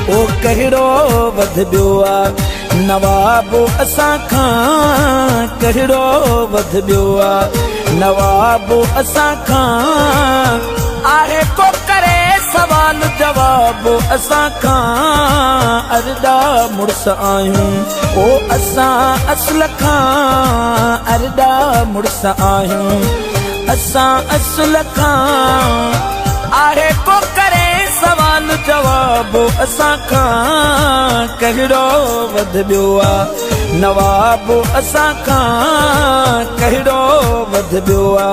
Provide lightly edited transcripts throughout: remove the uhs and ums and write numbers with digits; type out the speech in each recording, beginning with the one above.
او ڪهڙو وڌ ٻيو آ نواب اسان کان ڪهڙو وڌ ٻيو آ نواب اسان کان آهي ڪو ڪري سوال جواب اسان کان ارڏا مڙس آهيون او اسان اصل کان ارڏا مڙس آهيون اسان اصل کان آهي ڪو ڪري سوال جواب اسان کان ڪهڙو وڌ ٻيو آ نواب اسان کان ڪهڙو وڌ ٻيو آ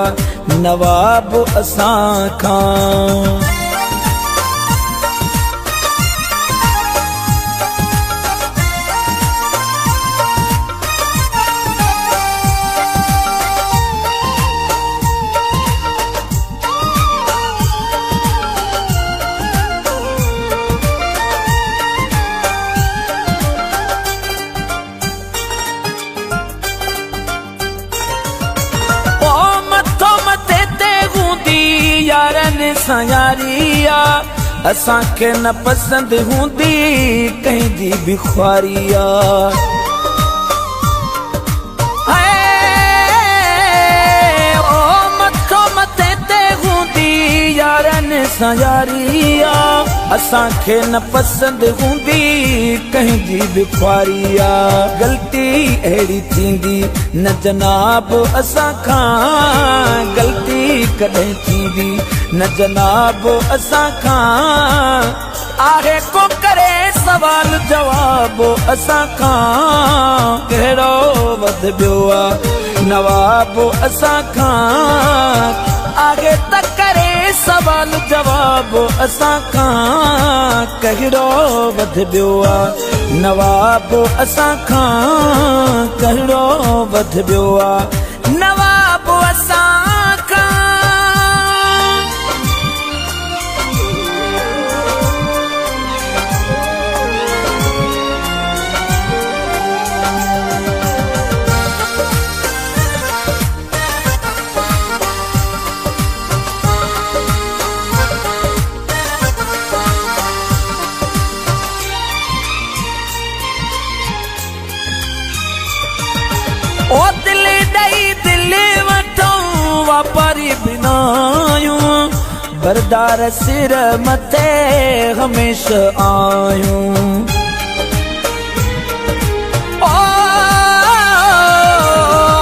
نواب اسان کان. مٿو مٿي تي هوندي يارن سان ياري آ اسان کي نه پسند هوندي ڪنهن جي به خواري آ. مٿو مٿي تي هوندي يارن سان ياري آ اسان کي نه پسند هوندي ڪنهن جي به خواري آ غلطي اهڙي ٿيندي نه جناب اسان کان غلطي ڪڏهن ٿيندي نه جناب اسان کان آهي ڪو ڪري سوال جواب اسان کان ڪهڙو وڌ ٻيو آ نواب اسان کان آهي ته ڪري سوال جواب اسان کان ڪهڙو وڌ ٻيو آ نواب اسان کان ڪهڙو وڌ ٻيو آ نواب اسان کان. او دل ڏئي دل وٺون واپاري بنا آهيون بردار سر مٿي هميشه آهيون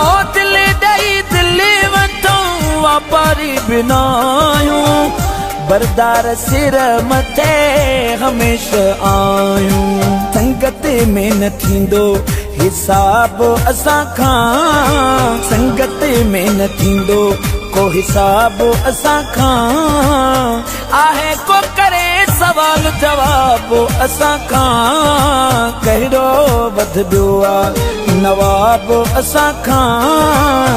او دل ڏئي دل وٺون واپاري بنا آهيون بردار سر مٿي هميشه آهيون. سنگت ۾ نه ٿيندو حساب اسان کان سنگت ۾ نه ٿيندو ڪو حساب اسان کان آهي ڪو ڪري سوال جواب اسان کان ڪهڙو وڌ ٻيو آ نواب اسان کان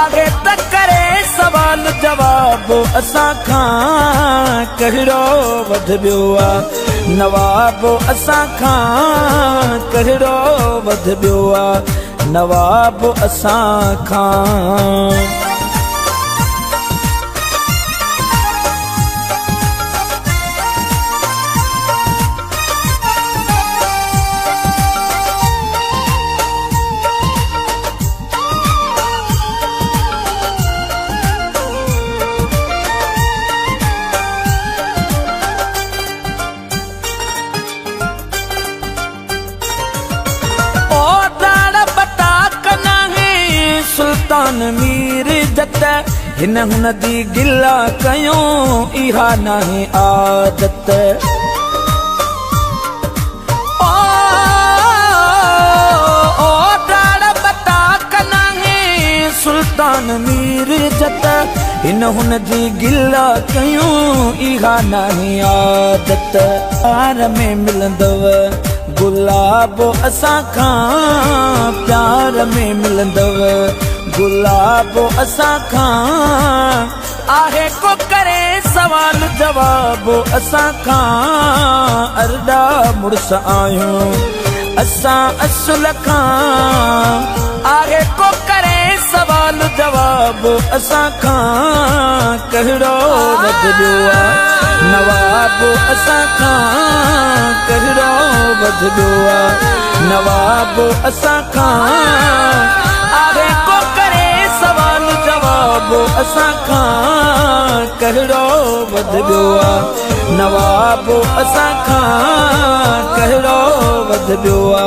آهي ته ڪري سوال جواب اسان کان ڪهڙو وڌ ٻيو آ نواب اسان کان ڪهڙو وڌ ٻيو آ نواب اسان کان. سلطان مير جت هن هن جي گلا ڪيون اها ناهي عادت. سلطان مير جت هن هن جي گلا ڪيون اها ناهي عادت. پيار ۾ ملندو گلاب اسان کان پيار ۾ ملندو گلاب اسان کان. آهي ڪو ڪري سوال جواب اسان کان ارڏا مڙس آهيون اسان اصل کان آهي ڪو ڪري سوال جواب اسان کان ڪهڙو وڌ ٻيو آ نواب اسان کان ڪهڙو. وڌ ٻيو آ نواب اسان کان آهي ڪو ڪري سوال جواب اسان کان ڪهڙو وڌ ٻيو آ نواب اسان کان ڪهڙو وڌ ٻيو آ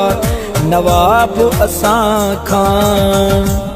نواب اسان کان.